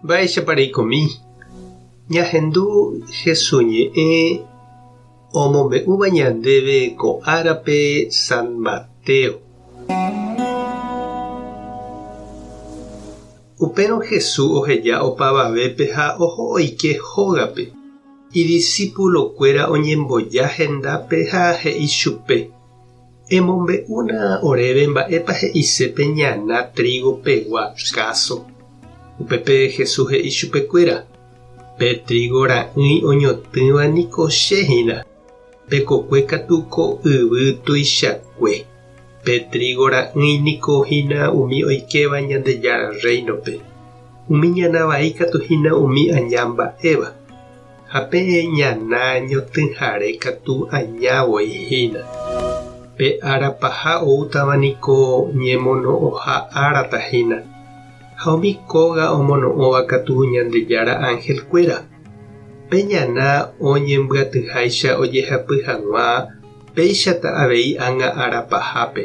Mba'éichapa reikomi? Ñahendu Hesu ñe'ẽ omombe'úva ñandéve ko árape San Mateo. Upérõ Jesús oheja opavavépe ha oho oike hógape. Idisípulokuéra oñemboja hendápe ha he'i chupe, Emombe'úna oréve mba'épa he'ise pe ñana trígo pegua káso. Upépe Jesús he'i chupekuéra, Pe trígo ra'ỹi oñotỹva niko che hína. Pe kokue katu ko yvy tuichakue. Pe trígo ra'ỹi niko hína umi oikéva Ñandejára Rréinope. Umi ñana vai katu hína umi aña mba'éva. Ha pe ñana ñotỹhare katu aña voi hína. Pe ára paha oútava niko ñemono'õha árata hína. Ha umi kóga omono'õva katu Ñandejára anhelkuéra. Pe ñana oñembyatyháicha ojehapy hag̃ua, péichata avei ág̃a ára pahápe.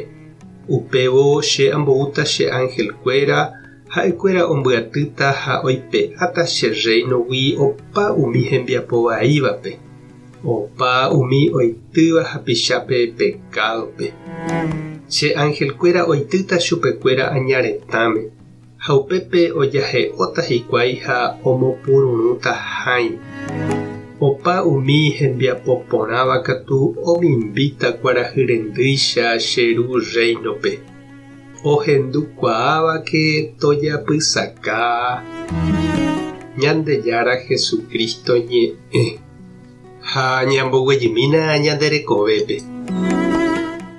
Upévo che amboúta che anhelkuéra, ha'ekuéra ombyatýta ha oipe'áta che rréinogui opa umi hembiapo vaívape, opa umi oitýva hapichápe pekádope. Che anhelkuéra oitýta chupekuéra aña retãme. Ha upépe ojahe'óta hikuái ha omopururũta hãi. Opa umi hembiapo porãva katu omimbíta kuarahy rendýicha che Ru rréinope. Ohendukuaávake tojapysaka Ñandejára Jesucristo ñe'ẽ. Ha ñamboguejymína ñande rekovépe.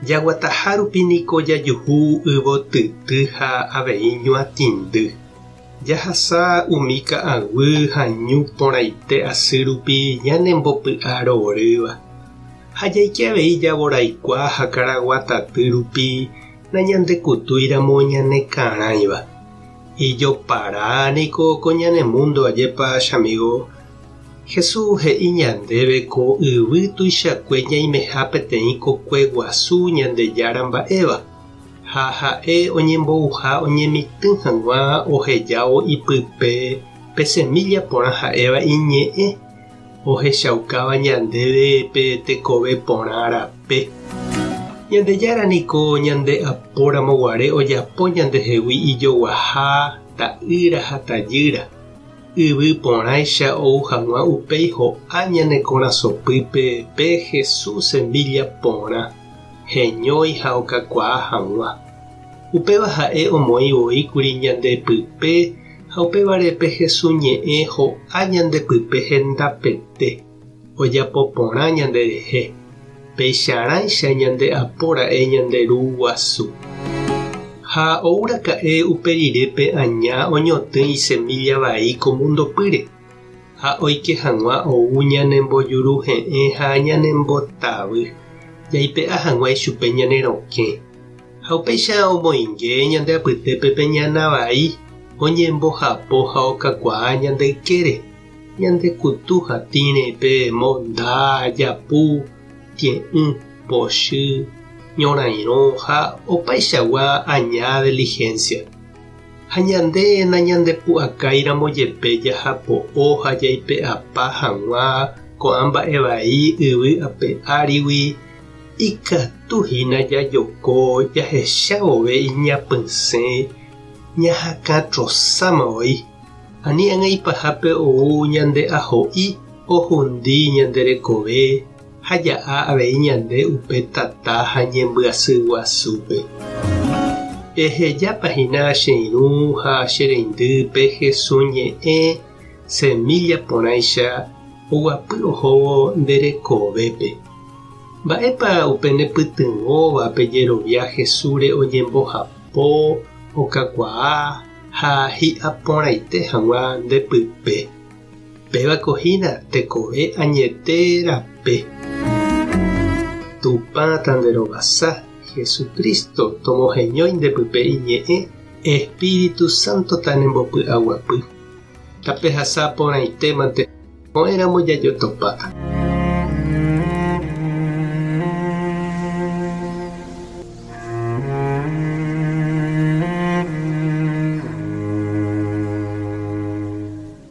Jaguataha rupi niko jajuhu yvotyty ha avei ñuatĩndy. Jahasa umi ka'aguy ha ñu porãite asy rupi ñanembopy'a rorýva. Ha jaike avei javoraikua ha karaguataty rupi nañandekutúiramo ñanekarãiva. Ijopara niko ko ñane múndo ajépa chamigo. Jesús he'i ñandéve ko yvy tuichakue ñaimeha peteĩ kokue guasu Ñandejára mba'éva, ha ha'e oñembouha oñemitỹ hag̃ua ohejávo ipype pe semílla porã ha'éva iñe'ẽ, ohechaukáva ñandéve pe tekove porã rape. Ñandejára niko ñande apóramo guare ojapo ñandehegui ijoguaha, ta'ýra ha tajýra. Yvy porãicha ou hag̃ua upéi ho'a ñane korasõpýpe pe Jesús semílla porã, heñói ha okakuaa hag̃ua. Upéva ha'e omoĩ voi kuri ñande pype ha upévare pe Jesús ñe'ẽ ho'a ñande pype hendapete, ojapo porã ñande rehe. Peicharãicha ñande apo ra'e ñande Ru guasu. Ha ou raka'e upe rire pe aña oñotỹ isemílla vai ko múndo pýre, ha oike hag̃ua ou ñanembojuruhe'ẽ ha ñanembotavy, jaipe'a hag̃ua ichupe ñane rokẽ. Ha upéicha omoinge ñande apytépe pe ñana vai, oñembohapo ha okakuaa ñande ykére. Ñande kutu hatĩre pe monda, japu, tie'ỹ, pochy, ñorairõ ha opaichagua aña diligencia. Ha ñande nañandepu'akáiramo jepe jahapo'o ha jaipe'apa hag̃ua ko'ã mba'e vai yvy ape árigui, ikatu hína jajoko jahecha vove iñapysẽ ñahakãtrosáma voi. Ani ág̃a ipahápe ou ñande aho'i ohundi ñande rekove ha ja'a avei ñande upe tata ha ñembyasy guasúpe. Ehejápa hína che irũ ha che reindy pe Hesu ñe'ẽ semilla porãicha oguapy ohóvo nde rekovépe. Mba'épa upe nepytyvõva pe jerovia Hesúre oñembohapo, okakuaa, Ha hi'a porãite hag̃ua nde pype. Pévako hína tekove añete rape. Tupã tanderovasa, Jesucristo tomoheñói nde pype iñe'ẽ, Espíritu Santo tanembopy'aguapy. Tapehasa porãite mante ko'ẽramo jajotopáta.